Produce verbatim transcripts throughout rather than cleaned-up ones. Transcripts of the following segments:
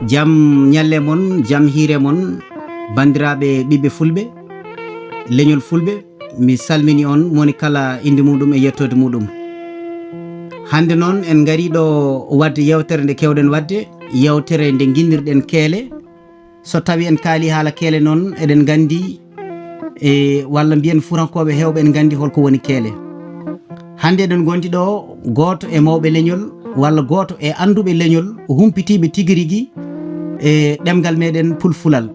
Jam ñalle mon, jam hiire mon, banndiraaɓe ɓiɓɓe fulɓe, leñol fulɓe, mi salmini on, moni kala innde muɗum e yettoode muɗum. Hannde noon en ngari ɗo waɗde yewtere nde keewɗen waɗde, yewtere nde nginnirɗen keele. So tawi en kaali haala keele noon, eɗen nganndi e walla mbiyen furankooɓe heewɓe en nganndi holko woni keele. Hannde eɗen ngondi ɗo gooto e mawɓe leñol walla gooto e annduɓe leñol, humpitiiɓe tigi rigi e ɗemngal meɗen pulfulal,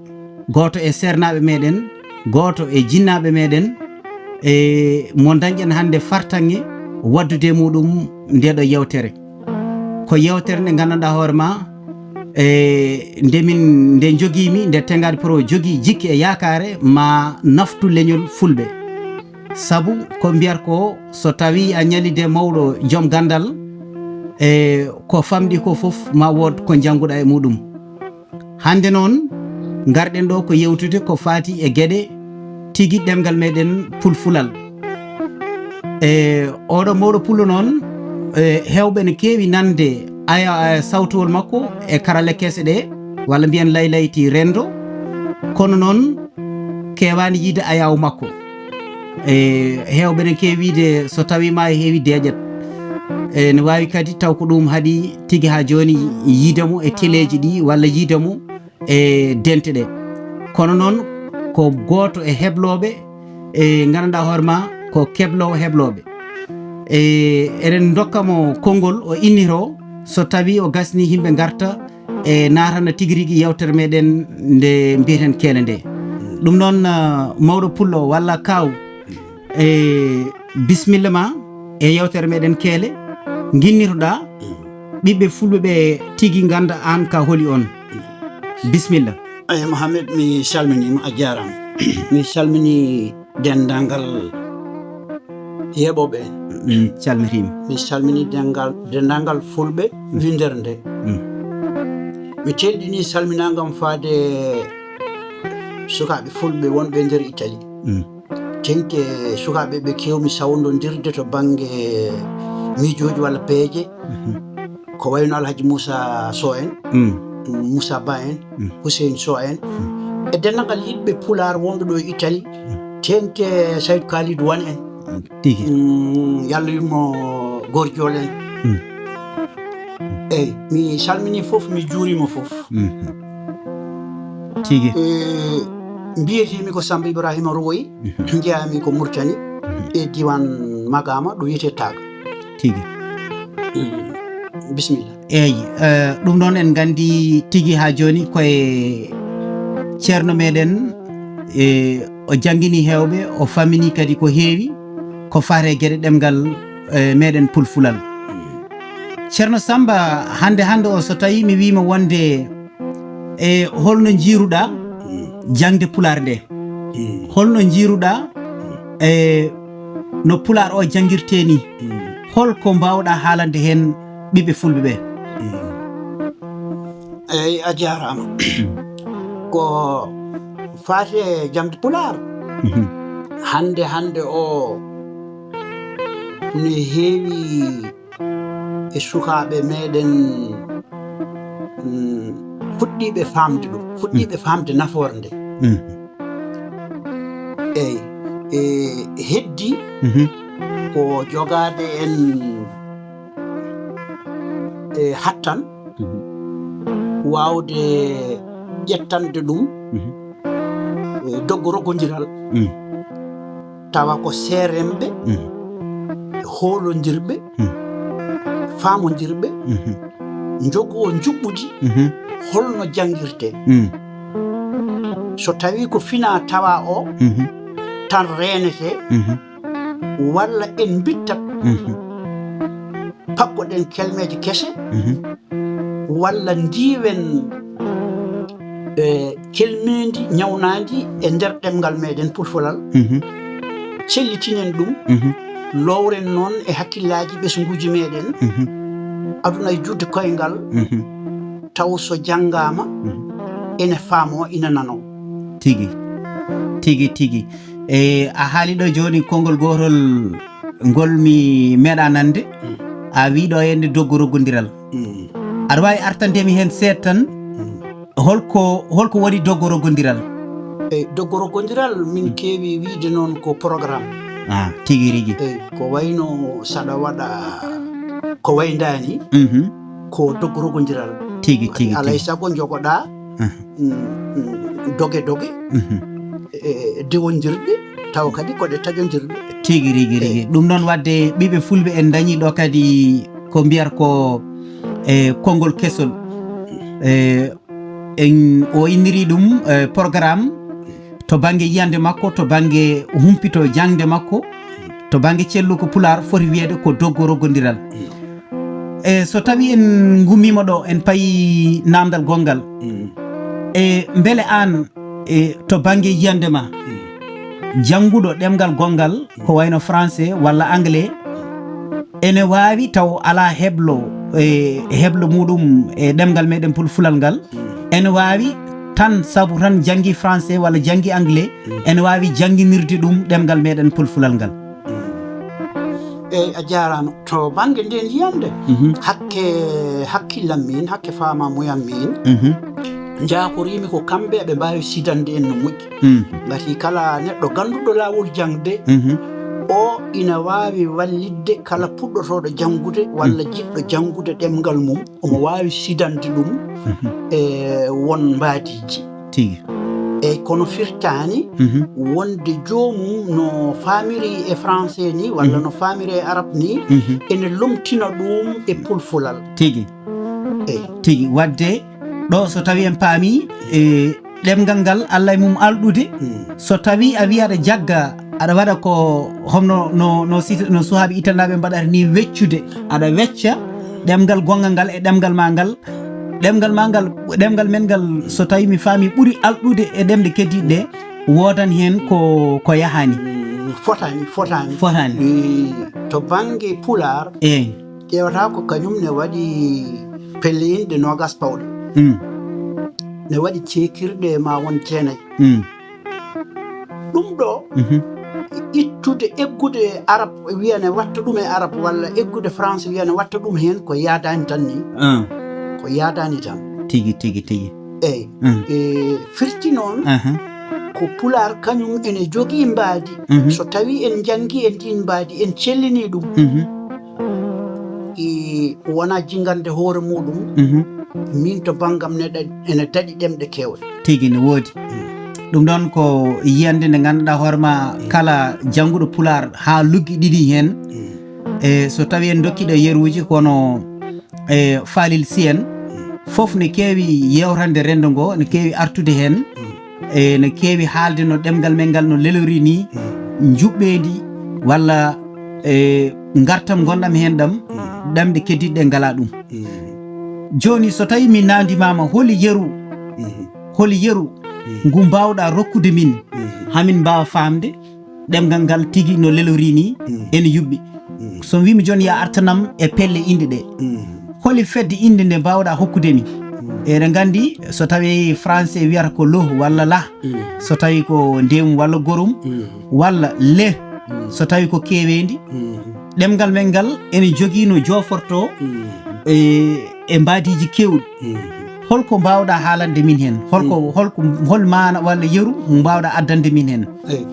gooto e seernaaɓe meɗen, gooto e jinnaaɓe meɗen, e mo dañƴen hannde fartaŋŋe waɗdude e muɗum nde ɗo yewtere. Ko yewtere nde nganndanɗaa hoore ma, e nde min, nde jogiimi, nde Tengaade Pro jogii jikke e yaakaare ma naftu leñol fulɓe. Sabu ko mbiyat ko, so tawi a ñalide mawɗo joom ganndal, e ko famɗi ko fof ma wood ko njannguɗaa e muɗum. Hannde noon, ngarɗen ɗo ko yewtude ko faati e geɗe tigi ɗemngal meɗen pulfulal. E oɗo mawɗo pullo noon, e heewɓe ne keewi nande aya, aya sawtuwol makko e karalle kese ɗe, walla mbiyen laylayti renndo. Kono noon, keewaani yiide ayaawo makko. E heewɓe ne keewi wiide so tawi ma heewi deeƴat. E ne waawi kadi taw ko ɗum haɗi tigi haa jooni yiide mo e teleeji ɗi walla yiide mo e dente ɗe. Kono noon ko gooto e heblooɓe, e nganndanɗaa hoore ma ko kebloowo heblooɓe. E eɗen ndokka mo konngol o innitoo so tawi o gasni yimɓe ngarta e naatana tigi rigi yewtere meɗen nde mbiyeten keele nde. Ɗum noon, ah, mawɗo pullo walla kaaw, e bisimilla ma e yewtere meɗen keele, nginnitoɗaa ɓiɓɓe fulɓe ɓe tigi ngannda aan ka holi on. Bisimilla. Eyi, Mohamed, mi salminiima, a jaaraama. Mi salmini denndaangal heɓooɓe en. Min calmitiima. Mi salmini denngal, denndaangal fulɓe winndere nde. Mm. Mi teelɗini salminaangal am faade sukaaɓe fulɓe wonɓe nder Italie. Mm. Teŋti e sukaaɓe ɓe keewmi sawndondirde to bannge miijooji walla peeje. Mhm. Ko wayno Alhaji Moussa Sow en, Mm. Moussa Ba en, Mm. Hussein Sow en, Mm. e denndaangal yiɗɓe pulaar wonɓe ɗo e Italie, Mm. teŋti e Saïd Khalid Wane en. Mm, tigi. Mm, Yalla yurmo Gorjol en. Mm. Eyi, mi salmini fof, mi juurima fof. Mhm. Tigi. E, mbiyetemi ko Samba Ibrahima Rowoyi, Mhm. Njeyami ko Murtani, Mhm. e diwan Magama, ɗo wiyete Taga. Tigi. Mm, bisimilla. Eyi, eh, ɗum noon en nganndi tigi haa jooni koye ceerno meɗen, e o janngini heewɓe, o famini kadi ko heewi ko faati e geɗe ɗemngal, eh, meɗen pulfulal. Ceerno Samba, hannde hannde o, so tawi mi wiima wonde, e holno njiiruɗaa Mm. jaŋde pulaar nde? Mm. Holno njiiruɗaa, e no pulaar o janngirtee ni? Mm. Holko mbaawɗaa haalande heen ɓiɓɓe fulɓe ɓe? Mm. Eyi, a jaaraama. Ko faati e jaŋde pulaar. Mhm. Hannde hannde o ne heewi e sukaaɓe meɗen, mm, fuɗɗiiɓe faamde ɗum, fuɗɗiiɓe Mm. faamde nafoore nde. Mm. Eyi, e heddi Mhm. ko jogaade en e hattan Mhm. waawde ƴettande ɗum Mhm. e doggo roggondiral. Mm. Tawa ko seeremɓe, Mm. e hoolondirɓe, Mm. faamondirɓe, Mhm. njogoo njuɓɓudi Mhm. holno janngirtee. Mm. So tawi ko fina tawa o Mhm. tan reenetee, Mhm. walla en mbittat Mhm. pakkoɗen kelmeeje kese, Mhm. walla ndiwen, eh, kelmeendi ñawnaandi e nder ɗemngal meɗen pulfulal, Mhm. cellitinen ɗum, Mhm. lowren noon e hakkillaaji ɓesnguuji meɗen, Mhm. aduna e juutde koyngal, Mhm. taw so janngaama, Mhm. ene faamoo, ina nanoo. Tigi, tigi, tigi. E a haali ɗo jooni konngol gootol ngol mi meeɗa nande, Mm. a wii ɗo hennde doggo roggondiral. Mm. Aɗa waawi artande mi heen seeɗa tan, Mm. Holko holko woni dogorogondiral? Eyi, dogorogondiral min keewi wiyde noon ko programme. Ah, tigi rigi. Eyi, ko wayno saɗa waɗa ko wayndani mhm. Ko dogorogondiral. Tigi tigi. Alay sago jogoɗa mhm. Mm, mm, doge doge mhm. E diwondirɗe taw kadi koɗe taƴondirɗe. Tigi rigi rigi. Ɗum noon wadde ɓiɓe fulɓe en dañi ɗo kadi ko mbiyata ko e konngol kesol e en o inniri ɗum e programme to bangge yiyande makko to bangge humpito jangde makko to bangge celluko pulaar foti wiyede ko doggo roggondiral e so tawi en gummima ɗo en payi namdal gongal e beele an e to bangge yiyande ma jannguɗo ɗemngal gonngal ko wayno français walla anglais ene waawi taw alaa heblo e heblo muɗum e ɗemngal meɗen pulfulal ngal ene waawi tan sabu tan janngi français walla janngi anglais ene waawi jannginirde ɗum ɗemngal meɗen pulfulal ngal eyi a jarama to banggue nden yiyande mhm. Hakke hakkillam min hakke famamuyan min mhm. Jakorimi ko kamɓe ɓe mbawi sidande en no moƴƴi mhm. Ngati kala neɗɗo ganduɗo lawol jangde mhm. O ina wawi wallidde kala puɗɗotoɗo jangude walla mhm. Jiɗɗo jangude ɗemgal mum omo wawi sidande ɗum mhm. E won mbaadiji tigi eyyi kono firtani mhm. Wonde joomum no famiri e français ni walla mhm. No famiri e arabe ni mhm. Ene lomtina ɗum e pulfulal tigi eyyi tigi wadde ɗo so tawi en paami e ɗemgal ngal allah e mum alɗude mm. So tawi a wi aɗa jagga aɗa waɗa ko homno no no no suhaaɓe ittanaaɓe mbaɗata ni weccude aɗa wecca ɗemgal gongal ngal e ɗemgal ma ngal ɗemgal ma ngal ɗemgal men ngal so tawi mi faami ɓuri alɗude e ɗemɗe keddiɗe ɗe woodan heen ko ko yahaani mm, fotani fotani fotani eh, to bangge pulaar eyi ƴeewata ko kañum ne waɗi pelle inɗe noogas pawɗe mm. Ne waɗi ceekirɗe ma won jeenayi mm. Ɗum ɗo mhm. Ittude eggude arab wiyane watta ɗum e arab walla eggude france wiyane watta ɗum heen ko yaadani tan ni ah. Ko yaadani tan tigi tigi tigi eyyi mm. E firti noon uh -huh. Ko pulaar kañum ene jogii mbaadi mm -hmm. So tawi en njanngi e ndin mbaadi en cellini ɗum mm -hmm. E wona jingande hoore muɗum mm -hmm. Min to banngam neɗɗo ene daɗi ɗemɗe keewɗe tigi ne woodi ɗum ɗon ko yiyande nde ngannduɗaa hoore ma kala jannguɗo pulaar haa luggi ɗiɗi heen e so tawi en dokkiɗo yeruuji kono e faalil si en fof ne keewi yewtande renndo ngo ne keewi artude heen e no keewi haalde no ɗemngal men ngal no lelori ni njuɓɓeendi walla e ngartam ngonɗam heen ɗam ɗamɗe keddiɗɗe ngala ɗum jooni so tawi mi nandimaama holi yeru holi yeru ngu mbaawɗa rokkude min hamin mbaawa faamde ɗemngal ngal tigi no lelori ni ene yuɓɓi so mbimi jooni ya artanam e pelle inɗe ɗe holi fedde inɗe nde mbaawɗa hokkude mi eɗen nganndi so tawi français wiyata ko lo walla la so tawi ko ndemum walla gorum walla le so tawi ko keeweendi ɗemngal men ngal ene jogii no joofortoo e e mbaadiiji keewɗi holko mbaawɗa haalande min heen holko holko hol maana walla yeru mbaawɗa addande min heen eyi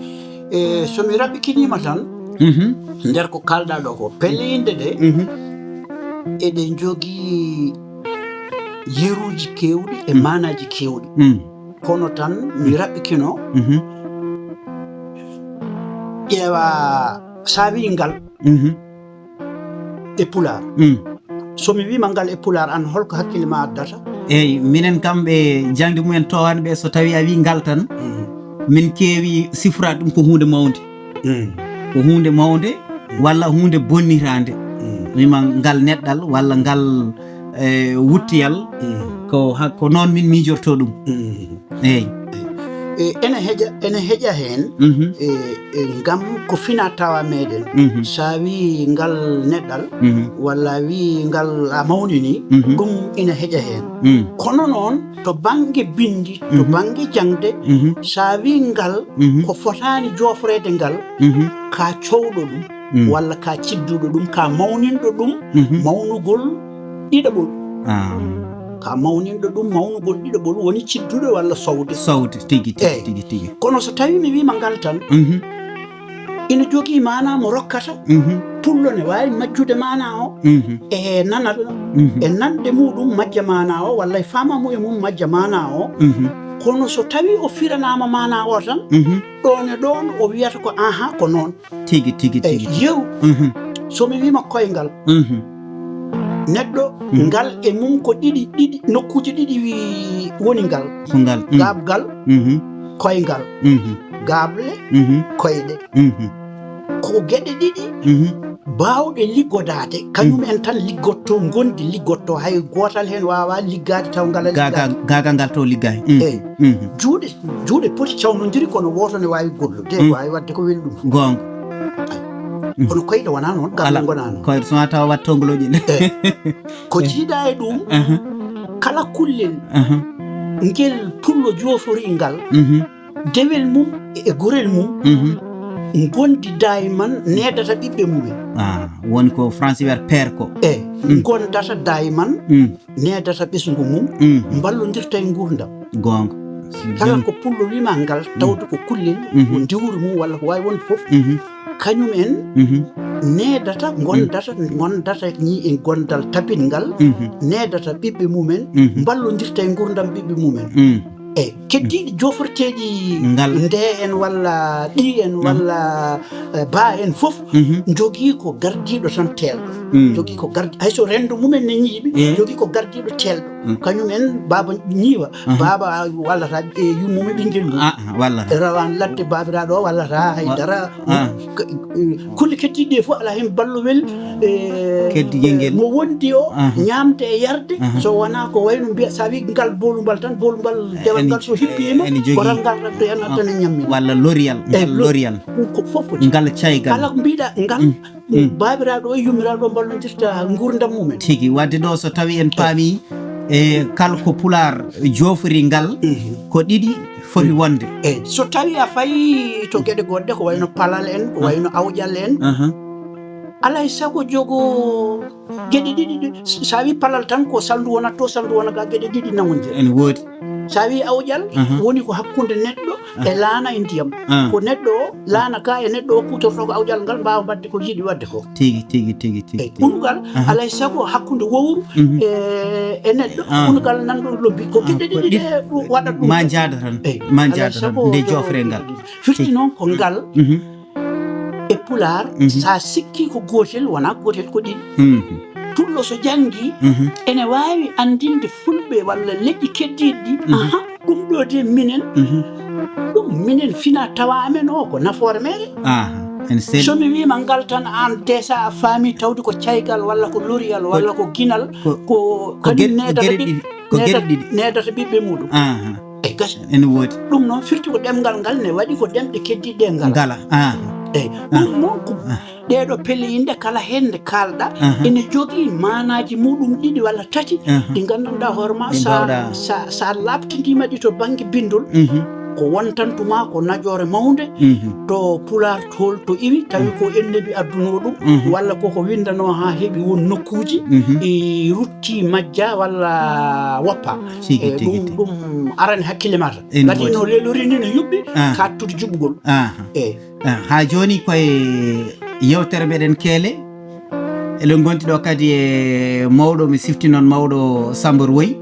e so mi raɓɓikinima tan mhm. Nder ko kalɗa ɗo ko pelle inɗe ɗe mhm. Eɗe jogii yeruuji keewɗi e maanaaji keewɗi mm. Kono tan mi raɓɓikino mhm. Ƴeewa saawi ngal mhm. E pulaar mm. So mi wima ngal e pulaar an holko hakkille ma addata? Eyyi minen kam ɓe jangde mumen towanɓe so tawi a wi ngal tan mm. Min keewi sifraade ɗum ko hunde mawnde mm. Ko hunde mawnde mm. Walla hunde bonnitaande mm. Wima ngal neɗɗal walla ngal e wuttiyal mm. Ko ko noon min miijorto ɗum mm. Eyyi. E, ene heƴa ene heƴa heen mhm. E, e, ngam ko fina tawa meɗen mhm. Sa wi ngal neɗɗal mhm. Walla wi ngal a mawnini ɗum ina heƴa heen kono noon to bannge binndi to bannge jaŋde sa wi ngal ko fotaani joofreede ngal ka cowɗo ɗum walla ka cidduɗo ɗum ka mawninɗo ɗum mawnugol ɗiɗaɓol ah. Ka mawninɗo ɗum, mawnugol ɗiɗo ɓolu woni cidduɗo walla sowde. Sowde, tigi, tigi, Eyi. tigi, tigi. Kono so tawi mi wiima ngal tan, Mhm. ina jogii maanaa mo rokkata Mhm. pullo ne waawi majjude maanaa o Mhm. e nanal Mhm. e nanɗe muɗum majja maanaa o walla e faamamuye mum majja maanaa o. Mhm. Kono so tawi o firanaama maanaa o tan, Mhm. ɗoon e ɗoon o wiyata ko aha ko noon. Tigi, tigi, Eyi, tigi. Yeru. Mhm. So mi wiima koyngal, Mhm. neɗɗo Mhm. ngal e mum ko ɗiɗi ɗiɗi nokkuuji ɗiɗi wi- woni ngal. Ko ngal. Mm. Gaaɓgal, Mhm. koyngal. Mhm. Gaaɓle, Mhm. koyɗe. Mhm. Ko geɗe ɗiɗi Mhm. baawɗe liggodaade, kañum Mhm. en tan liggotto, ngondi liggotto, hay gootal heen waawaa liggaade taw ngal a Gaaga- liggaade. Gaagal ngal to liggaay. Mm. Eyi. Mhm. Juuɗe, juuɗe poti cawnondiri kono wooto ne waawi gollude, Mhm. waawi waɗde ko weli ɗum. Goonga. Eyi. Mhm. Kono koyɗe wonaa noon, gaaɓle Ala, ngonaa noon. Koyɗe so wonaa tawa waɗ tongolooji ɗe. Eyi. Ko jiidaa e ɗum, Aha. kala kullel Aha. ngel pullo joofori ngal, Mhm. dewel mum e gorel mum Mhm. ngondi dayman needata ɓiɓɓe mumen. Ah, woni ko français wiyata pair ko. E Mm. ngondata dayman Mm. needata ɓesngu mum, Mm. mballondirta e nguurndam. Goonga. Kala ko pullo wiima ngal, Mm. tawde ko kullel, Mhm. ko ndiwri mum walla ko waawi wonde fof, Mhm. kañum en Mhm. needata, Mhm. ngondata, ngondata ni e gondal tabitngal, Mhm. needata ɓiɓɓe mumen, Mhm. mballondirta e nguurndam ɓiɓɓe mumen. Mm. Eyi, keddiiɗi joforteeɗi Ngal. nde en walla ɗi en Mhm. walla, eh, ba en fof Mhm. njogii ko gardiiɗo tan teelɗo. Mm. Njogii ko gardi-, hay so renndo mumen ne ñiiɓi, Eh. njogii ko gardiiɗo teelɗo. Mm. Kañum en baaba ñiiwa, Aha. baaba wallata e yummumen ɓinngel mum. Ah, ah, wallata. Rawan ladde baabiraaɗo o wallata hay Wa- dara. Ah. K-, eh, kulle keddiiɗe ɗe fof alaa heen ballowel, eh, Keddi ngel. mo wondi o, Aha. ñaamde e yarde, Aha. so wonaa ko wayno mbiya, so a wii ngal bolumbal tan, bolumbal Eh, dewal ene ngal so j-, hippiima, ene jogii. Goral ngal tan to en Ah. tan e ñammi. Walla loriyal, Eh, ngal lo-, loriyal. Ko fof foti. Ngal caygal. Kala ko mbiɗa ngal, Mm. Mm. baabiraaɗo o e yummiraaɗo o mballondirta nguurndam mumen. Tigi, wadde ɗo so tawi en paami e kala ko Pulaar joofori ngal, Mhm. ko ɗiɗi foti wonde. Eyi, so tawi a fayi to geɗe goɗɗe, ko wayno palal en, ko Ah. wayno awƴal en, Aha. alaa e sago jogo geɗe ɗiɗi ɗi. S-, so a wi palal tan ko salndu wonat to, salndu wonat ga, geɗe ɗiɗi nangonje. Ene woodi. So a wi awƴal, Aha. woni ko hakkunde neɗɗo Ah. e laana e ndiyam. Ah. Ko neɗɗo o, laana ka e neɗɗo o kutorto ko awƴal ngal mbaawa mbaɗde ko yiɗi waɗde ko. Tigi, tigi, tigi, tigi, Eyi, tigi. Unugal, Aha. alaa e sago hakkunde wowru Mhm. e, e neɗɗo, Ah. unugal nan ɗon lobbi. Ko Ah, geɗe ko ɗiɗi ɗi-, ɗe ɗum waɗat ɗum. Ma njaada tan, Eyi, ma alaa e njaada tan, sago nde joofre ngal. Firti Tigi. noon ko ngal Mhm. e Pulaar, Mhm. so a sikki ko gootel, wonaa gootel ko ɗiɗi. Mhm. Pullo so janngi, Mhm. ene waawi anndinde fulɓe walla leƴƴi keddiiɗi ɗi. Mhm. Aha, ɗum ɗo de minen, Mhm. ɗum minen fina tawa amen o ko nafoore meere. Aha, ene selli. So mi wiima ngal tan aan déjà a faami tawde ko caygal walla ko loriyal Ko walla ko ginal, ko, ko ko kañum geɗe, ko needata geɗe ɓiɓ-, ɗiɗi, ko geɗe needata, ɗiɗi. needata ɓiɓɓe muɗum. Aha. E gasi. Ene woodi. Ɗum noon firti ko ɗemngal ngal ne waɗi ko ɗemɗe keddiiɗe ngal. Ngala. Aha. Eyi. Ah. Ɗum noon ko Ah. ɗeeɗo pelle yimɓe kala heen nde kaalɗa, Aha. ene jogii maanaaji muɗum ɗiɗi walla tati Aha. ɗi nganndanɗaa hoore ma Ɗi sa, mbaawɗaa. sa, sa laaɓtindiima ɗi to bannge binndol, Mhm. ko wontantuma ko najoore mawnde Mhm. to Pulaar tool to iwi, tawi Mhm. ko ennebi addunoo ɗum, Mhm. walla koko winndanoo haa heɓi won nokkuuji, Mhm. e rutti majja walla woppa. Tigi, E tigi, ɗum, tigi. ɗum arani hakkille ma tan. Ene Ngati woodi. no lelori ni no yuɓɓi, Ah. ka tuuti juɓɓugol. Aha. Eyi. Ah, haa jooni koye yewtere meɗen keele. Eɗen ngonti ɗo kadi e mawɗo, mi sifti noon mawɗo Samba Roy,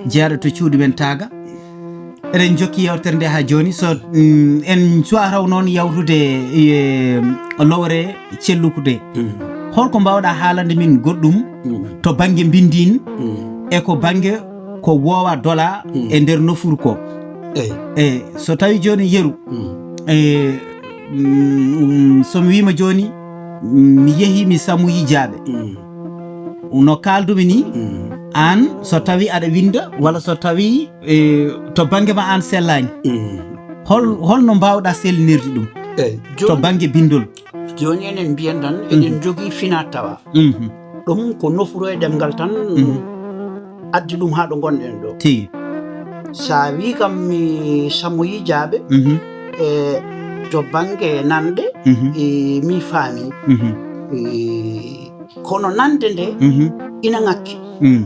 jeyaɗo to cuuɗi men Taaga. Eɗen jokki yewtere nde haa jooni. So, mm, en cuwaa raw noon yawtude e lowre celluku nde. Mm. Holko mbaawɗaa haalande min goɗɗum Mm. to bannge mbinndin Mm. e ko bannge ko woowa dola Mm. e nder nofuru ko? Eyi. Eyi, so tawi jooni yeru, Mm. e, mm, so mi wiima jooni, mm, mi yehi mi samoyi jaaɓe. Mm. No kaaldumi ni, Mm. aan so tawi aɗa winnda, walla so tawi, e, to bannge ma aan sellaani, Mm. hol-, holno mbaawɗaa sellinirde ɗum? Eyi, to jooni bannge binndol? Jooni enen mbiyen tan, Mm. eɗen njogii fina tawa. Mhm. Ɗum ko nofru e ɗemngal tan Mhm. addi ɗum haa ɗo ngonɗen ɗo. Tigi. So a wii kam mi samoyi jaaɓe, Mhm. e to bannge nanɗe, Mhm. e mi faami. Mhm. E kono nanɗe nde Mhm. ina ŋakki. Mm.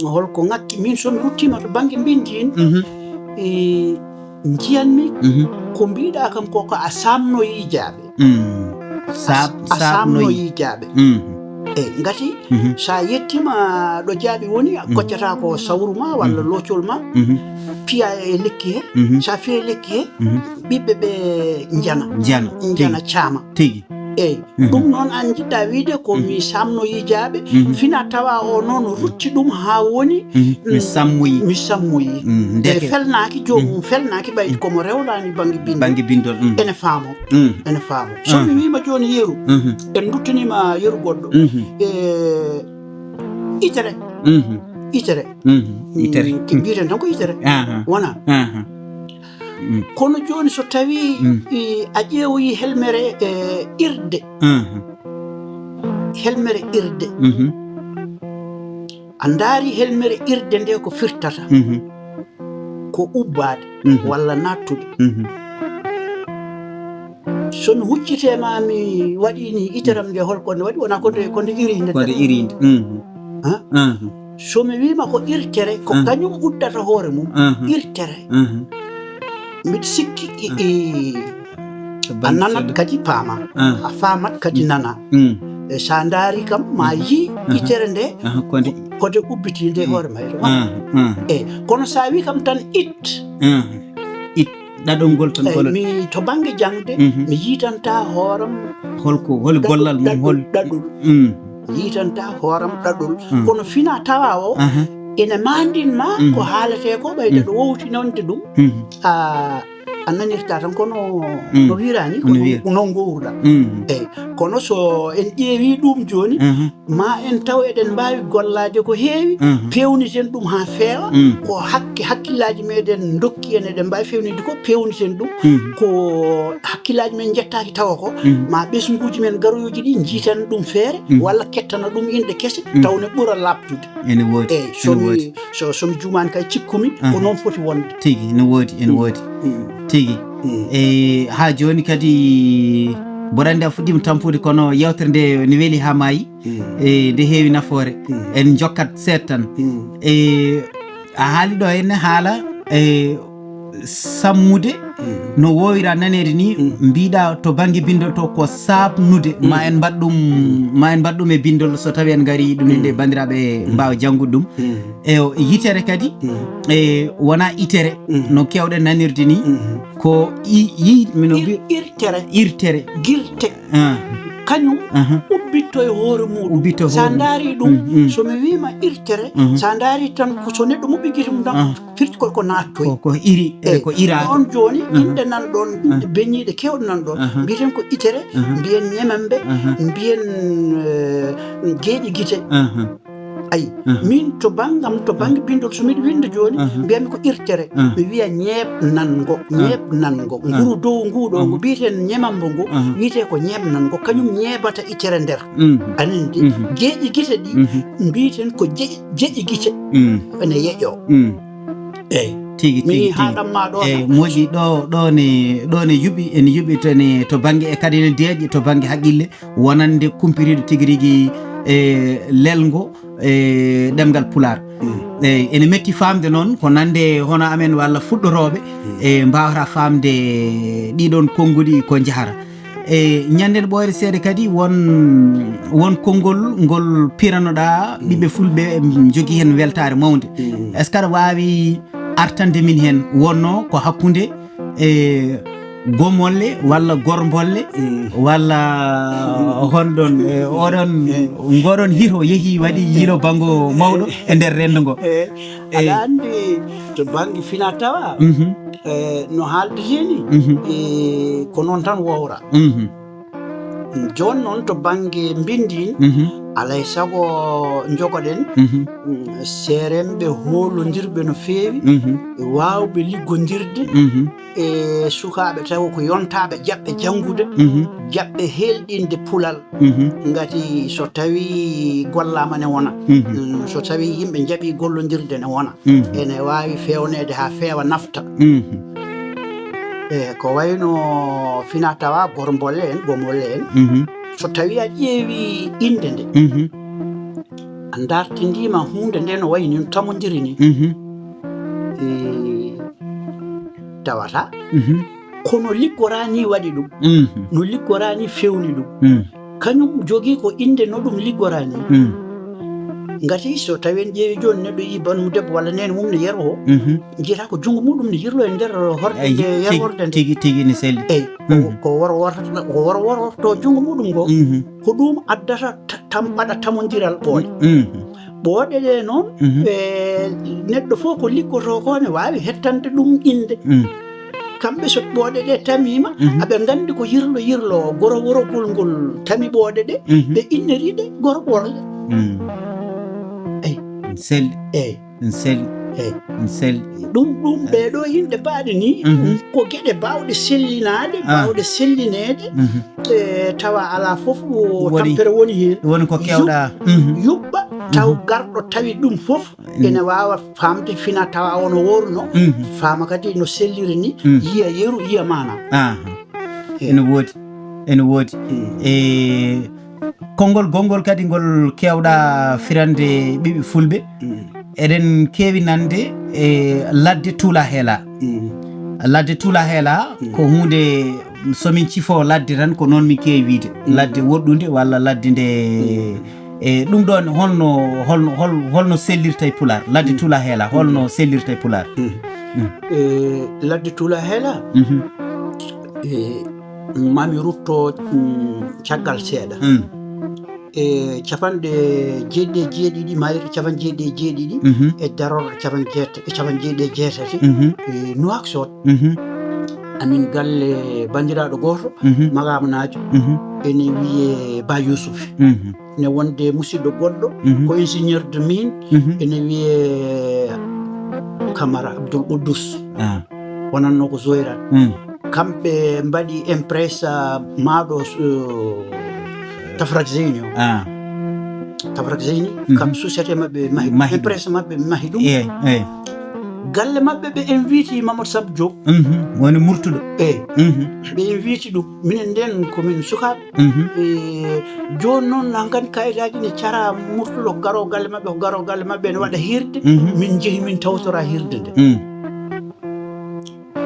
Holko ŋakki min so mi ruttiima to bannge mbinndi en, mhm, e njiyanmi, mhm, ko mbiɗa kam ko, ko a saamno yijaaɓe. Mm. Saab-, a saabno saamno yi- yijaaɓe. Mm. E ngati, mhm, so a yettiima ɗo jaaɓi woni, a, mm, koccata ko sawru ma walla, mhm, loocol ma, mhm, piya e lekki he. Mhm. So a fiya e lekki he, mhm, ɓiɓɓe ɓe njana. Njana. Njana. Tigi. Caama. Tigi. Eyi. Mhm. Ɗum noon an njiɗɗa wiide ko, mhm, mi saamno yijaaɓe, mhm, fina tawa o noon rutti ɗum haa woni, mhm, mi, mm, sammoyi. Mi sammoyi. Mm, e ndeke felnaaki, joomum, mm, felnaaki ɓayde, mm, komo rewlaani bannge binndol. Bannge binndol, mm. Ene faamo. Mm. Ene faamo. So, ah, mi wiima jooni yeru, mhm, en nduttaniima yeru goɗɗo. Mhm. E itere. Mhm. Itere. Mhm. Itere. Mm, ke mbiyeten tan ko itere. Aha. Wona. Aha. Mm. Kono jooni so tawi, mm, i, a ƴeewoyi helmere, e, irde. Mhm. Helmere irde. Mhm. A ndaari helmere irde nde ko firtata. Mhm. Ko ubbaade, mhm, walla naattude. Mhm. So mi huccitee ma mi waɗii ni iteram nde, hol ko nde waɗi, wona ko nde, ko nde iriinde. Ko nde iriinde. Mhm. Ha? Mhm. So mi wiima ko irtere, ko, mhm, kañum uddata hoore mum. Mhm. Irtere. Mhm. Mbiɗa sikki i, i, a nanat kadi paama. Ah. A faamat kadi, mm, nana. Mm. E so a ndaari kam, ma, mhm, yii, aha, itere nde, aha, ko nde, ko nde ubbiti nde, mm, hoore mayre. Ah, ah. E kono so a wi kam tan it. Ah. It, ɗaɗol ngol tan. Eyi, golol. Mi to bannge jaŋde, mhm, mi yiitanta hooram. Holko, hol ɗaɗol, gollal mum, ɗaɗol, hol ɗaɗol. Mm. Mi yiitanta hooram ɗaɗol. Mm. Kono fina tawa o, aha, ene maandin ma, mm, ko haaletee ko, ɓayde, mm, ɗo wowtinande ɗum. Mm. A, a nanirta tan kono, mm, no wiiraani, ko no, noon, wiira, noon ngowruɗaa. Mm. Eyi, kono so en ƴeewi ɗum jooni, mhm, ma en taw eɗen mbaawi gollaade ko heewi, mhm, peewniten ɗum haa feewa, mm, ko hakke, hakkillaaji meɗen ndokki en, eɗen mbaawi feewnitde ko, peewniten ɗum, mhm, ko hakkillaaji men njettaaki tawa ko, mhm, ma ɓesnguuji men garoyooji ɗi njiitan ɗum feere, mhm, walla kettana ɗum inɗe kese, mhm, taw ne ɓura laaɓtude. Ene woodi. Eyi, so mi, so, so mi juumaani kay cikkumi, aha, ko noon foti wonde. Tigi, ene woodi, ene, mm, woodi. Mm. Tigi. Mm. E, haa jooni kadi, mboɗo anndi a fuɗɗiima tampude, kono yeewtere nde ne weli haa maayi. Mm. E, nde heewi nafoore. Mm. En njokkat seeɗa tan. Mm. E, a haali ɗo henne haala, e, sammude, mm, no woowira naneede ni, mm, mbiɗa to bannge binndol to ko saabnude. Mm. Ma en mbaɗ ɗum, mm, ma en mbaɗ ɗum e binndol so tawi en ngarii ɗum, mm, nde banndiraaɓe, mm, mbaawa janngude ɗum. Mm. E o yitere kadi, mm, e wona itere, mm, no keewɗen nanirde ni, mm, ko i, yi, mino ir-, mbi-, irtere. Irtere. Girte. Ah. Kañum, aha, ubbitto e hoore muɗum. Ubbitto e hoore mum. Sa ndaari ɗum, mm, mm, so mi wiima irtere, mhm, sa ndaari tan ko so neɗɗo muɓɓi gite mum tan, aha, firti ko, ko naattoyi. Ko, ko iri, eh, ko ira. Ɗon jooni, mhm, inɗe nan ɗon, mhm, inɗe beñiiɗe keewɗe nan ɗon. Aha. Mbiyen ko itere, aha, mbiyen ñemembe, aha, mbiyen, eh, geeƴi gite. Aha. Ayi, aha, min to banngam, to bannge, aha, binndol, so miɗo winnda jooni, aha, mbiyatmi ko irtere. Aha. Mi wiya ñeeɓnanngo, aha, ñeeɓnanngo. Aha. Nguru dow ngu ɗo, aha, ngu mbiyeten ñemambo ngu, aha, wiyetee ko ñeeɓnanngo. Kañum ñeeɓata itere nder. Mhm. Anin de, mhm, geeƴi gite ɗi, mhm, mbiyeten ko jeƴi, jeƴi gite. Mm. Ene yeƴoo. Mm. Eyi. Tigi, tigi, tigi. Mi haa ɗamma ɗo. Eyi, moƴƴi ɗo, ɗo ne, ɗo ne yuɓi, ene yuɓi to ne, to bannge e kadi ne deeƴi, to bannge haqqille, wonande kumpitiiɗo tigi rigi e lelngo e ɗemngal Pulaar. Mm. Eyi, ene metti faamde noon, ko nande hono amen walla fuɗɗorooɓe, mm, e mbaawata faamde ɗiɗon konnguɗi ko njahata. E ñannden ɓooyre seeɗa kadi won, won konngol ngol piranoɗaa, mm, ɓiɓɓe fulɓe, em, njogii heen weltaare mawnde. Mm. Est-ce que aɗa waawi artande min heen wonnoo ko hakkunde e gomolle walla gormbolle, mm, walla honɗon, e oɗon, eh, ngoɗon hito yehi waɗi yilo banngo mawɗo e nder renndo ngo? Eh, eh, aɗa anndi to bannge fina tawa, mhm, eh, no haaldetee ni, mhm, eh, ko noon tan wowra. Mhm. Jooni noon to bannge mbinndi, mhm, alay sago njogoɗen, mhm, mm, seeremɓe hoolondirɓe no feewi, mhm, waawɓe liggondirde, mhm, e sukaaɓe tawa ko yontaaɓe jaɓɓe janngude, mhm, jaɓɓe heelɗinde Pulal. Mhm. Ngati so tawii gollaama ne wona. Mhm. Mm, so tawii yimɓe njaɓii gollondirde ne wona. Mhm. Ene waawi feewneede haa feewa nafta. Mhm. E ko wayno fina tawa gormbolle en, gomolle en. Mhm. So tawii a ƴeewii innde nde, mhm, dartindiima huunde nde no wayi ni no tamondiri ni. Mhm. E, tawata Mhm. kono liggora ni waɗi ɗum. Mhm. No liggora ni fewni ɗum. Mm. Kañum jogii ko innde no ɗum liggora ni. Mm. Ngati so tawi en ƴeewi jooni neɗɗo yii banmu debbo walla neene mum ne yero o, Mhm. njiyata ko junngo muɗum ne yirlo e nder horde Eyi, nde tigi, yerworde nde. tigi, tigi ne selli. Eyi, ko, Mhm. ko wor wortata, ko wor worto junngo muɗum ngo. Mhm. Ko ɗum addata ta-, tam-, waɗa tamondiral ɓooɗe. Mhm. Ɓooɗe ɗe noon, Mhm. e, neɗɗo fof ko liggotoo ko ne waawi hettande ɗum innde. Mm. Kamɓe so ɓooɗe ɗe tamiima, Mhm. aɓe nganndi ko yirlo yirlo goro worogol ngol tami ɓooɗe ɗe, Mhm. ɓe inniri ɗe goro worle. Mm. Eyi. Selli. Eyi. Ɗum selli. Eyi. Ɗum selli. Ɗum, ɗum Eh. ɓee ɗoo yimɓe baaɗe nii, Mhm. ko geɗe baawɗe sellinaade, Ah. baawɗe sellineede, Mhm. e tawa alaa fof o Woni. tampere woni heen. Woni ko Yuɓ-, kewɗaa. Mhm. yuɓɓa, taw Mhm. garɗo tawi ɗum fof, Mm. ene waawa faamde fina tawa ono worno, Mhm. faama kadi no selliri ni, Mm. yiya yeru, yiya maana. Aha. Eyi. Ene woodi. Ene woodi. Mm. E konngol gonngol kadi ngol keewɗa firande ɓiɓɓe fulɓe. Mm. Eɗen keewi nande e ladde tuula heela. Mm. Ladde tuula heela Mm. ko huunde, so min cifo ladde tan, ko noon min keewi wiide. Mm. Ladde woɗɗunde walla ladde nde, Mm. e ɗum ɗoon holno, holno, hol-, holno sellirta e Pulaar? Ladde Mm. tuula heela, holno Mm. sellirta e Pulaar? Mm. Mm. E, ladde tuula heela, Mhm. e, mami rutto, mm, caggal seeɗa. Mm. E capanɗe jeeɗiɗi e jeeɗiɗi, mayre capanɗe jeeɗiɗi e jeeɗiɗi, Mhm. e darorɗe capanɗe jeet-, e capanɗe jeeɗiɗi e jeetati, Mhm. e Nouakchott. Mhm. Amin galle banndiraaɗo gooto, Mhm. Magamanaajo, Mhm. ene wiyee Ba Yuusuf. Mhm. Ne wonde musidɗo goɗɗo, Mhm. ko ingénieur de mine, Mhm. ene wiyee Kamara Abdoul Quddus. Ah. Wonanno ko Zoyra. Mm. Kamɓe mbaɗi impresa maaɗo, uh, Tafrak Zeyni o. Ah. Tafrak Zeyni, Mhm. kam société maɓɓe mahi, Mahi ɗum. Impresa maɓɓe mahi ɗum. Eh, eh. Galle maɓɓe ɓe inviti Mamadou Samba Diop. Mhm. Woni murtuɗo. Eh. Mhm. Ɓe inviti ɗum. Minen nden ko min sukaaɓe. Mhm. Eh, jooni noon hankadi kayitaaji ne cara murtuɗo garo galle maɓɓe, ko garo galle maɓɓe ne waɗa hirde. Mhm. Min njehi min tawtora hirde nde. Mm.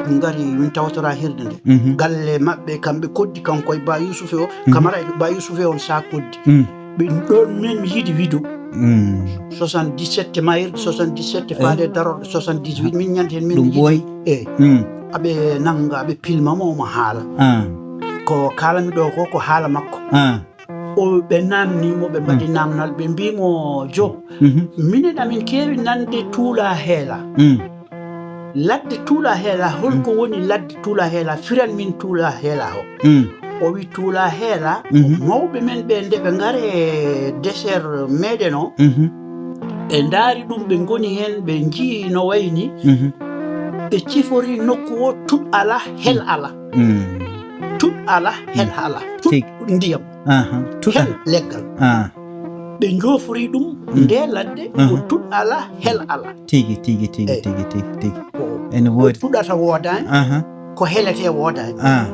Min ngari min tawtora hirde nde. Mhm. Galle maɓɓe kamɓe koddi kanko e Ba Yuusuf o, Mhm. Kamara e Ba Yuusuf o on saa koddi. Mm. Ɓe ɗoon min mi yiɗi wido. Mm. soixante-dix-sept mayirɗe soixante-dix-sept Eh. faade darorɗe soixante-dix-huit min ñande heen min Ɗum yiɗi. Ɓooyi. Eh. Mm. Aɓe nannga, aɓe pilma mo, omo haala. Ah. Ko kaalami ɗo ko, ko haala makko. Ah. O ɓe naamni mo, ɓe mbaɗi Mm. naamnal, ɓe mbii mo, "Joop, Mhm. minen amin keewi nande tuula heela." Mm. Ladde tuula heela, holko Mm. woni ladde tuula heela? Firan min tuula heela o. Mm. O wi tuula heela, Mhm. mawɓe men ɓe nde ɓe ngare désert meɗen o, Mhm. ɓe ndaari ɗum, ɓe ngoni heen, ɓe njii no wayni, Mhm. ɓe cifori nokku o, tut ala, hel ala. Mm. Tut ala, hel Mm. ala. Tut Tigi. ndiyam. Aha. Tut Hel ala. leggal. Ah. Ɓe njoofori ɗum Mm. nde ladde, ko Aha. tut ala, hel ala. Tigi, tigi, tigi, Eyi. tigi, tigi, tigi. Ko Ene ko woodi. tuɗata woodaani, Aha. ko helete woodaani. Ah.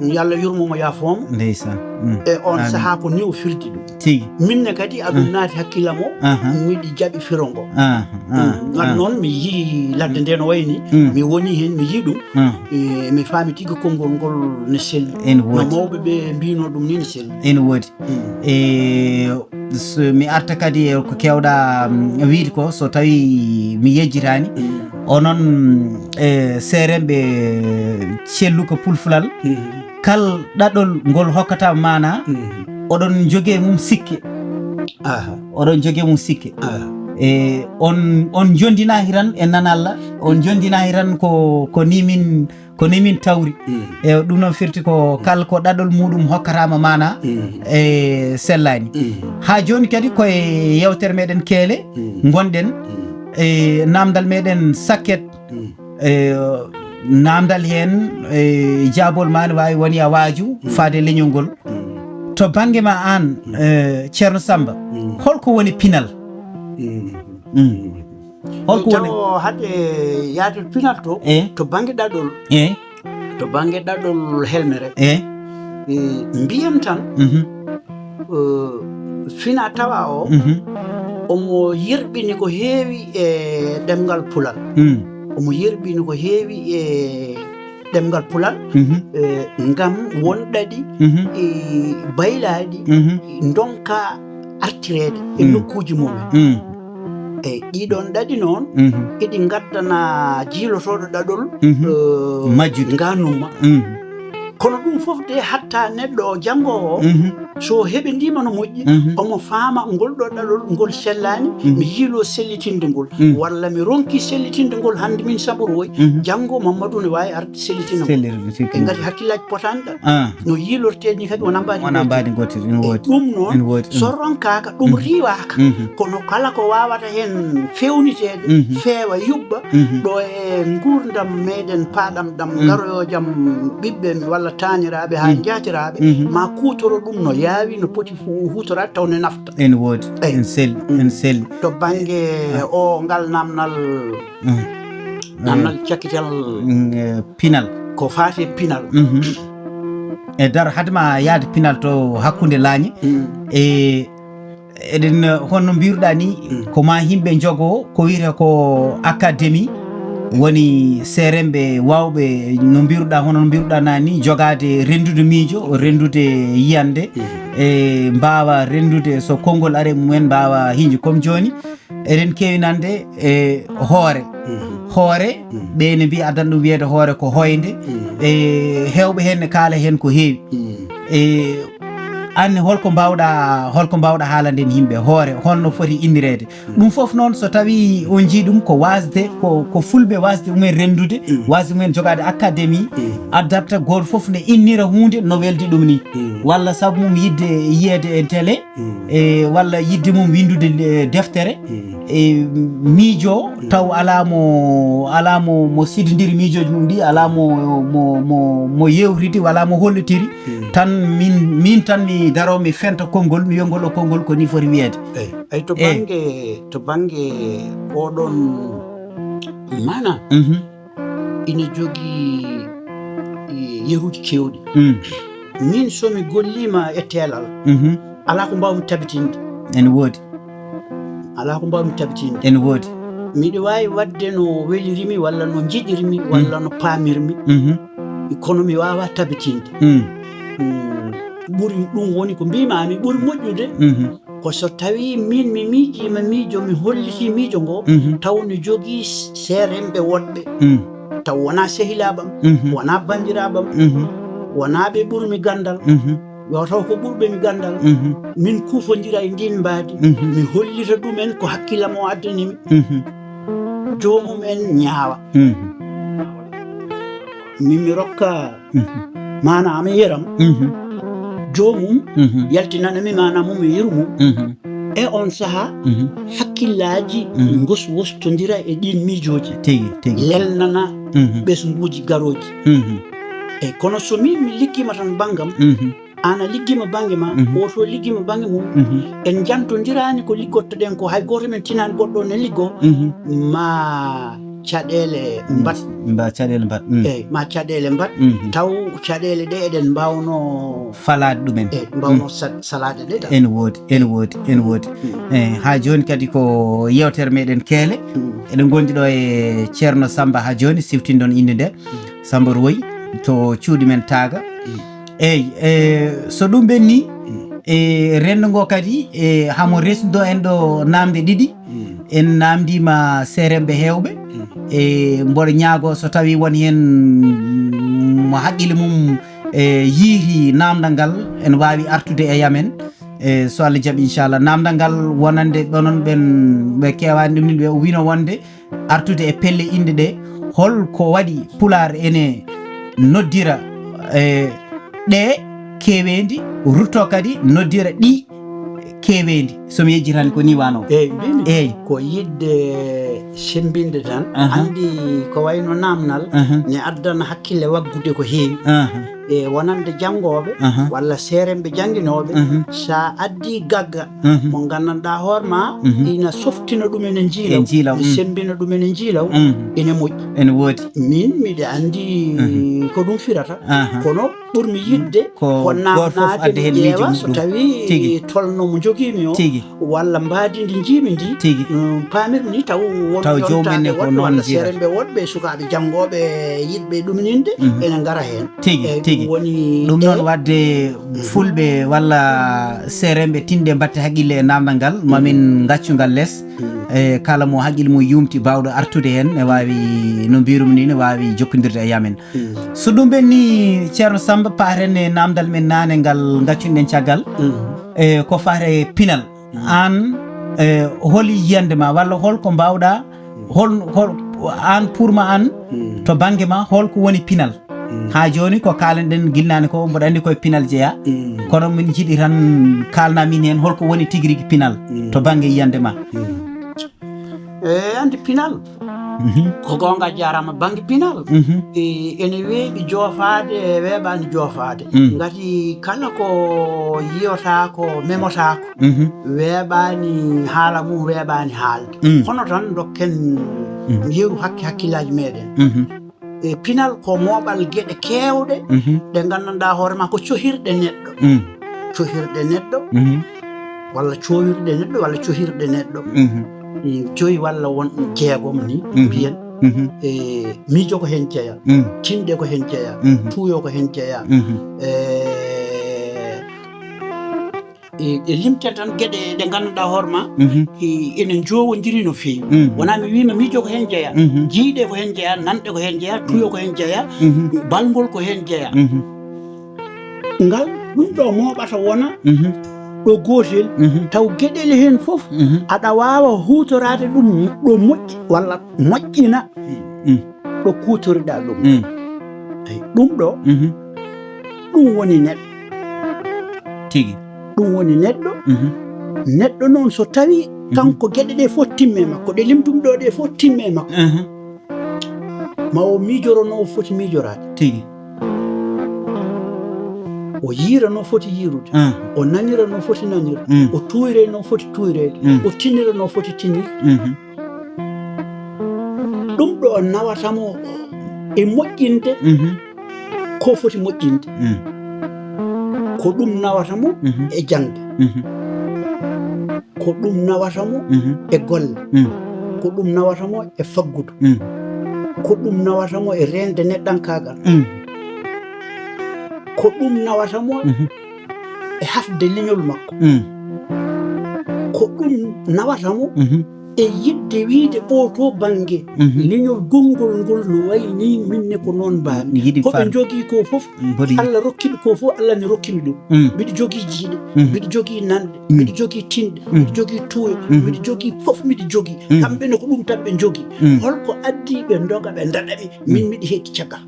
Yo Allah yurmo mo, yaafoo mo. Ndeysaan. Mm. E oon Amiin. sahaa ko ni o firdi ɗum. Tigi. Min ne kadi, aɗum Mm. naati hakkillam o, Aha. miɗi jaɓi firo ngo. Ah, ah, Mm. Ngan ah. noon mi yii ladde nde no wayni, Mm. mi woni heen, mi yii ɗum. Ah. E, mi faami tigi konngol ngol ne selli. Ene No woodi. mawɓe ɓe mbino ɗum ni ne selli. Ene woodi. Mm. E, so mi arta kadi e ko keewɗa, mm, wiide ko, so tawi mi yejjitaani, Mm. onon, e, seeremɓe celluka pulfulal, Mm. kal ɗaɗol ngol hokkata maana, Mm. oɗon njogee mum sikke. Aha. Oɗon njogee mum sikke. Aha. E, on, on njondinaaki tan e nanalla, on njondinaaki tan ko, ko ni min, ko ni min tawri. Mm. E, ɗum noon firti ko kal ko ɗaɗol muɗum hokkataama maana Mm. e sellaani. Mm. Haa jooni kadi ko e yeewtere meɗen keele Mm. ngonɗen. Mm. E, naamndal meɗen sakket. Mm. E, naamndal heen, e, jaabol ma ne waawi woni a waaju Mm. faade leñol ngol. Mm. To bannge ma aan, Mm. e, Ceerno Samba, Mm. holko woni pinal? Mm. Mm. Holko woni? Tawo hade yaade pinal to, E? to bannge ɗaɗol. E? To bannge ɗaɗol helmere. E? E, mbiyen tan, Mhm. e, fina tawa o, Mhm. Omo yerɓini ko heewi e ɗemngal Pulal. Mm. Omo yerɓini ko heewi e ɗemngal Pulal, mhm, eh, ngam won ɗaɗi, mhm, eh, baylaaɗi, mhm, ndonka artireede e, mm, nokkuuji mumen. Mm. Eyi, ɗiɗon ɗaɗi noon, mhm, eɗi ngaddana jiilotooɗo ɗaɗol, mhm, eh, majjude, ngaanumma. Mm. Kono ɗum fof de hatta neɗɗo o janngoowo o, mhm, so heɓindiima no moƴƴi, mhm, omo faama ngol ɗo ɗaɗol ngol sellaani, mhm, mi yiiloo sellitinde ngol, mhm, walla mi ronki sellitinde ngol hannde min Samba Roy, mhm, janngo Mamadou ne waawi arde sellitina ngol. Sellirde, ɓe ngati hakkillaaji potaani ɗan. Ah. No yiilortee ni kadi wona mbaadi, wona mbaadi gootiri, ene woodi. Ɗum noon, ene woodi, so, mm, ronkaaka, ɗum, mhm, riiwaaka. Mhm. Kono kala ko waawata heen feewniteede, mhm, feewa, yubba, mhm, ɗo e nguurndam meɗen paaɗam ɗam, mm, garoyoo jam ɓiɓɓe walla taaniraaɓe haa, mm, njaatiraaɓe, mhm, ma kuutoro ɗum no yaawi, no poti fu-, huutoraade taw ne nafta. Ene woodi. Eyi. En selli, mm, en selli. To bannge, ah, o ngal naamnal, mm, naamnal, eh, cakkital, mm, eh, pinal. Ko faati e pinal. Mhm. E daro, hade ma yaade pinal to hakkunde laañi, mm, e eɗen, eh, honno mbiruɗaa ni, mm, ko ma yimɓe njogoo ko wiyetee ko académie, woni seeremɓe waawɓe, no mbiruɗaa, hono no mbiruɗaa naane ni, jogaade renndude miijo, renndude yiyannde, mm, e mbaawa renndude so konngol ari e mumen, mbaawa hiñde. Comme jooni, eɗen keewi nande e hoore. Mhm. Hoore, mhm, ɓe ne mbiya, addan ɗum wiyeede hoore ko hoynde. Mhm. E heewɓe heen ne kaala heen ko heewi. Mhm. E aan ne, holko mbaawɗaa, holko mbaawɗaa haalande en yimɓe hoore, holno foti innireede? Mhm. Ɗum fof noon, so tawii on njii ɗum ko waasde, ko, ko fulɓe waasde umen renndude, mhm, waasde umen jogaade académie, mhm, addatta gooto fof ne innira huunde no weldi ɗum ni. Mhm. Walla sabu mum yiɗde yiyeede e télé, mm, e walla yiɗde mum winndude, eh, deftere, mm, e miijo, mm, taw alaa mo, alaa mo, mo sidindiri miijooji mum ɗi, alaa mo, mo, mo, mo yewtidi, wala mo hollitiri. Mm. Tan min, min tan mi daro, mi fenta konngol, mi wiya ngol o konngol ko ni foti wiyeede. Eyi, eyi, to, eyi, bannge, to bannge oɗon maana, mhm, ina jogii, e, yeruuji keewɗi. Mm. Min, so mi golliima e teelal, mhm, alaa ko mbaawmi tabitinde. Ene woodi. Alaa ko mbaawmi tabitinde. Ene woodi. Miɗo waawi waɗde no welirimi, walla no njiɗirmi, mm, walla no paamirmi. Mhm. Kono mi waawaa tabitinde. Mm. Mm, ɓuri ɗum woni ko mbiimaami, ɓuri moƴƴude. Mhm. Ko so tawii miin mi miijiima miijo, mi hollitii miijo ngo, mhm, taw no jogii s-, seeremɓe woɗɓe, mm, taw wonaa sehilaaɓe am, mhm, wonaa banndiraaɓe am, mhm, wonaa ɓe ɓurmi ganndal, mhm, yo taw ko ɓurɓe mi ganndal, mhm, min kuufondira e ndiin mbaadi, mhm, mi hollita ɗumen ko hakkillam o addani mi. Mhm. Joomum en ñaawa. Mhm. Min mi rokka, mhm, maanaam e yeram. Mhm. Joomum, mhm, yaltinana mi maanaam mum e yeru mum. Mhm. E on sahaa, mhm, hakkillaaji, mhm, ngos wostondira e ɗiin miijooji. Tigi, tigi. Lelnana, mhm, ɓesnguuji garooji. Mhm. E kono so min mi liggiima tan banngam, mhm, aan a liggiima bannge ma, mhm, o to liggiima bannge mum. Mhm. En njantondiraani ko liggottoɗen ko, hay gooto men tinaani goɗɗo ne liggoo. Mhm. Ma caɗeele, mm, mbaɗ. Mba caɗeele mbaɗ. Mm. Eyi, ma caɗeele mbaɗ. Mhm. Taw caɗeele ɗe eɗen mbaawnoo falaade ɗumen. Eyi, mbaawnoo, mm, sa-, salaade ɗe tan. Ene woodi, ene woodi, ene woodi. Mm. Eyi, haa jooni kadi ko yeewtere meɗen keele. Mm. Eɗen ngondi ɗo e Ceerno Samba haa jooni, siftindon innde nde. Mm. Samba Roy to cuuɗi men Taaga. Mm. Eyi, e, so ɗum ɓenni, mm, e, renndo ngo kadi, e, hamo resndo en ɗo naamnde ɗiɗi. Mm. En naamndiima seeremɓe heewɓe. Mm. E, mboɗo ñaagoo so tawii won heen mo haqqille mum, e, yiiti naamndal ngal, en waawi artude e yamen. E, so Allah jaɓi, inchallah. Naamndal ngal wonande ɗonon ɓen ɓe keewaani ɗum ni, ɓe wino wonde artude e pelle inɗe ɗe, hol ko waɗi Pulaar ene noddira, e, ɗe keeweendi, rutto kadi noddira ɗi keeweendi? So mi yejjitani ko ni wano. Eyi, mbimi. Eyi. Ko yiɗde semmbinde tan. Aha. Anndi ko wayno naamnal, aha, ne addana hakkille waggude ko heewi. Aha. e wonande janngooɓe walla seeremɓe jannginooɓe, so a addii gagga mo nganndanɗaa hoore ma ina softina ɗum ene njiilaw, ene sembina ɗum ene njiilaw, ene moƴƴi. Ene woodi. Min miɗa anndi ko ɗum firata, kono ɓurmi yiɗde ko naamnaade mi ƴeewa so tawi tolno mo njogiimi o walla mbaadi ndi njiimi ndi, paamirmi ni taw won yontaade woɗɓe walla seeremɓe woɗɓe e sukaaɓe janngooɓe yiɗɓe ɗumninde ene ngara heen. Tigi tigi. Ɗum noon, waɗde fulɓe walla seeremɓe tinɗe mbatte haqqille e naamndal ngal, mamin ngaccu ngal les. E kala mo haqqille mum yuumti baawɗo artude heen, ne waawi, no mbirum ni, ne waawi jokkondirde e yamen. So ɗum ɓenni, Ceerno Samba, paaten e naamndal men naane ngal ngaccuɗen caggal. E ko faate e pinal, aan, e holi yiyannde ma walla hol ko mbaawɗa, hol hol aan pour ma aan, to bannge ma, hol ko woni pinal? Haa jooni ko kaalanɗen gila naane ko, mboɗo anndi koye pinal jeyaa, kono min njiɗi tan kaalna min heen hol ko woni tigi rigi pinal to bannge yiyannde ma. E anndi pinal ko goonga, jaaraama. Bannge pinal ene weeɓi joofaade, weeɓaani joofaade. Ngati kala ko yiyotaako, memotaako, weeɓaani haala mum, weeɓaani haalde. Kono tan ndokken yeru hakke hakkillaaji meeɗen. E pinal ko mooɓal geɗe keewɗe ɗe nganndanɗaa hoore ma ko cohirɗe neɗɗo. Cohirɗe neɗɗo walla coowirɗe neɗɗo walla cohirɗe neɗɗo. Joyi walla won jeegom ni mbiyen. E miijo ko heen jeyaa, tinɗe ko heen jeyaa, tuuyo ko heen jeyaa. E e, e limten tan geɗe ɗe ngannduɗaa hoore ma, e, ene njoowondiri no feewi. Wonaa mi wiima miijo ko heen jeyaa, jiyɗe ko heen jeyaa, nanɗe ko heen jeyaa, tuyo ko heen jeyaa, balngol ko heen jeyaa. Ngal ɗum ɗo mooɓata wona ɗo gootel, taw geɗele heen fof aɗa waawa huutoraade ɗum ɗo moƴƴi walla moƴƴina ɗo kuutoriɗaa ɗum. Eyi, ɗum ɗo, ɗum woni neɗɗo. Tigi. Ɗum woni neɗɗo. Neɗɗo noon, so tawii kanko geɗe ɗe fof timme makko, ɗe limtumi ɗo ɗe fof timme makko, ma o miijoro no o foti miijoraade. Tigi. O yiira no foti yiirude. O nanira no foti nanirde. O tuuyre no foti tuuyreede. O tinira no foti tinirde. Ɗum ɗo nawata mo e moƴƴinde ko foti moƴƴinde. Ko ɗum nawata mo e jaŋde. Ko ɗum nawata mo e golle. Ko ɗum nawata mo e faggudu. Ko ɗum nawata mo e reende neɗɗankaagal. Ko ɗum nawata mo e hafde leñol makko. Ko ɗum nawata mo e yiɗde wiyde oo to bannge leñol gonngol ngol no wayi nii, min ne ko noon mbaami. Ko ɓe njogii ko fof, Allah rokki ɓe ko fof, Allah ne rokki mi ɗum. Mbiɗo jogii jiyɗe, mbiɗo jogii nanɗe, mbiɗo jogii tinɗe, mbiɗo jogii tuuyo, mbiɗo jogii fof, mbiɗo jogii. Kamɓe ne ko ɗum tan ɓe njogii. Holko addi ɓe ndoga ɓe ndaɗa mi, min miɗo heɗi caggal?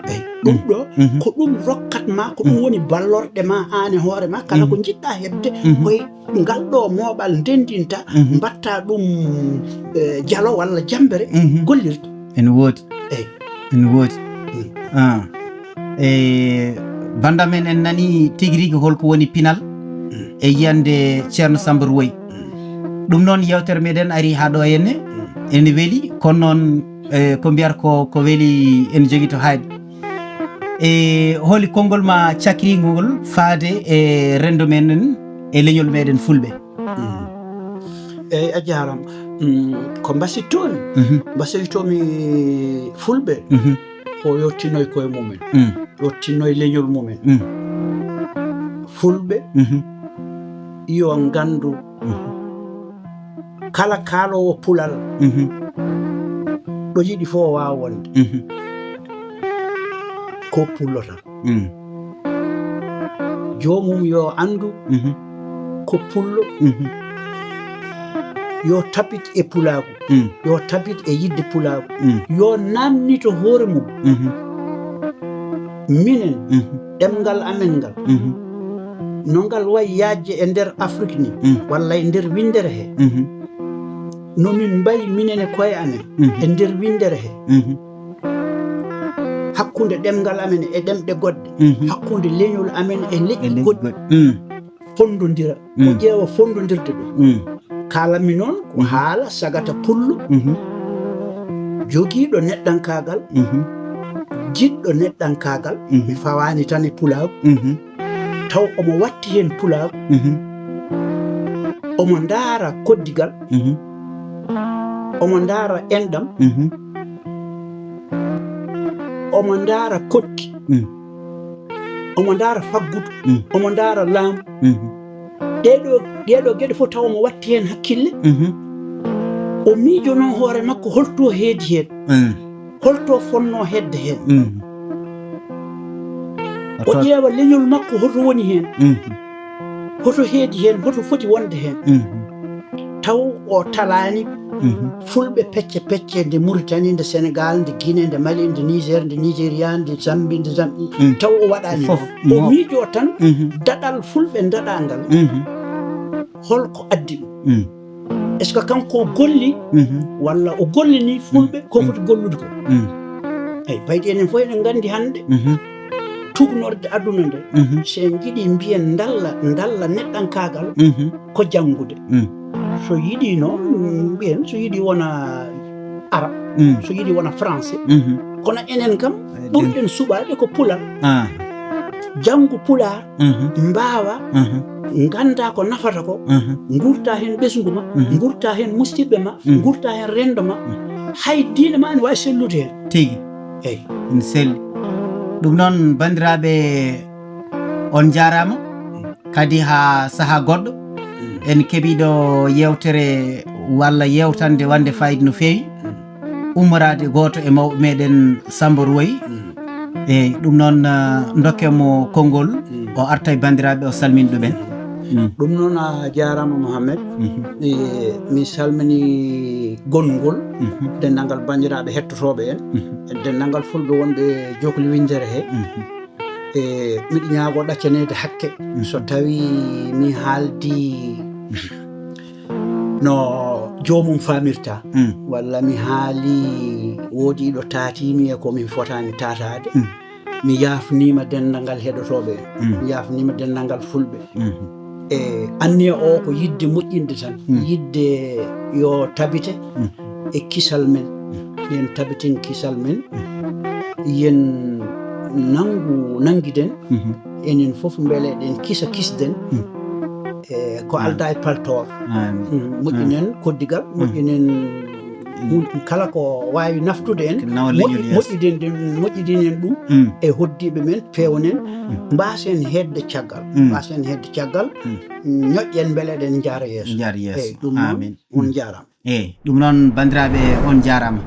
Eyi, ɗum ɗo ko ɗum rokkat ma, ko ɗum woni ballorɗe ma aan e hoore ma, kala ko njiɗɗa heɓde, koye ngal ɗo mooɓal ndenndinta, mbaɗta ɗum, eh, jalo walla jammbere gollirde. Ene woodi. Eyi. Ene woodi. Ah. E bannda men, en nani tigi rigi holko woni pinal e yiyannde Ceerno Samba Ruwoy. Ɗum noon, yewtere meɗen ari haa ɗo henne. Ene weli, kono noon, e, ko mbiyata ko, ko weli ene jogii to haayɗi. E holi konngol ma cakriingol faade e renndo men e leñol meɗen fulɓe? Eyi, a jaaraama. Mm, ko mbasiytoo-mi. Mbasiytoo-mi fulɓe ko yo tinno e koye mumen. Yo tinno e leñol mumen. Fulɓe yo nganndu kala kaaloowo pulal ɗo yiɗi fof o waawa wonde. Ko pullo tan. Joomum yo anndu ko pullo, yo tabit e pulaagu, yo tabit e yiɗde pulaagu, yo naamnito hoore mum. Minen, ɗemngal amen ngal, no ngal wayi yaajde e nder Afrik ni, walla e nder winndere he, no min mbayi minen e koye amen e nder winndere he. Hakkunde hakkunde ɗemngal amen e ɗemɗe goɗɗe, hakkunde leñol amen e leƴƴi goɗɗi, fondondira, o ƴeewa fondondirde ɗum. Kaalanmi noon ko haala sagata pullo, jogiiɗo neɗɗankaagal, jiɗɗo neɗɗankaagal, mi fawaani tan e pulaagu, taw omo watti heen pulaagu, omo ndaara koddigal, omo ndaara enɗam, omo ndaara koɗki, omo ndaara faggudu, omo ndaara laamu. Ɗeeɗo, ɗeeɗo geɗe fof taw omo watti heen hakkille. O miijonoo hoore makko holto heedi heen, holto fonnoo hedde heen. O ƴeewa leñol makko hoto woni heen, hoto heedi heen, hoto foti wonde heen. Taw o talaani fulɓe pecce pecce, nde Mauritanie, nde Sénégal, nde Guinée, nde Mali, nde Niger, nde Nigeria, nde Zambie, nde Zambie. Taw o waɗaani fof. O miijoo tan daɗal fulɓe ndaɗaa ngal, holko addi ɗum. Est-ce que kanko o golli, walla o gollini fulɓe ko foti gollude ko? Eyi, bayɗi enen fof eɗen nganndi hannde tugnorde aduna nde, so en njiɗi mbiyen ndalla, ndalla neɗɗankaagal, ko janngude. So yiɗi noon, mbiyen so yiɗi wona arab, so yiɗi wona français. Kono enen kam, ɓurɗen suɓaade ko pulal. Janngu pulaar, mbaawa, ngannda ko nafata ko, ngurta heen ɓesngu ma, ngurta heen musidɓe ma, ngurta heen renndo ma. Hay diine ma ene waawi sellude heen. Tigi. Eyi. Ene selli. Ɗum noon, banndiraaɓe, on njaaraama. Kadi haa sahaa goɗɗo, en keɓiiɗo yeewtere walla yeewtande wonde faayiida no feewi, ummoraade gooto e mawɓe meɗen Samba Ruway. Eyi, ɗum noon, ah, ndokken mo konngol, o arta e banndiraaɓe, o salmina ɗumen. Ɗum noon, a jaaraama, Mohamed. E, mi salmini gonngol, denndaangal banndiraaɓe hettotooɓe en, e denndaangal fulɓe wonɓe Jokli Winndere he. E, miɗo ñaagoo ɗaccaneede hakke so tawii mi haaldi no joomum faamirta, walla mi haali woodi ɗo taatiimi e ko min fotaani taataade. Mi yaafniima denndaangal heɗotooɓe en. Mi yaafniima denndaangal fulɓe. E, anniya o ko yiɗde moƴƴinde tan, yiɗde yo tabite e kisal men. Yen tabitin kisal men. Yen nanngu, nanngiden. Enen fof mbele eɗen kisa kisden. E, ko aldaa e paltoor. Moƴƴinen koddigal, moƴƴinen kala ko waawi naftude en, moƴƴi-, moƴƴidinen ɗum e hoɗdiiɓe men, peewnen, mbaasen heedde caggal, mbaasen heedde caggal, ñoƴƴen mbele eɗen njaara yeeso. Njaara yeeso. Eyi, ɗum noon, on njaaraama. Eyi, ɗum noon, banndiraaɓe, on njaaraama.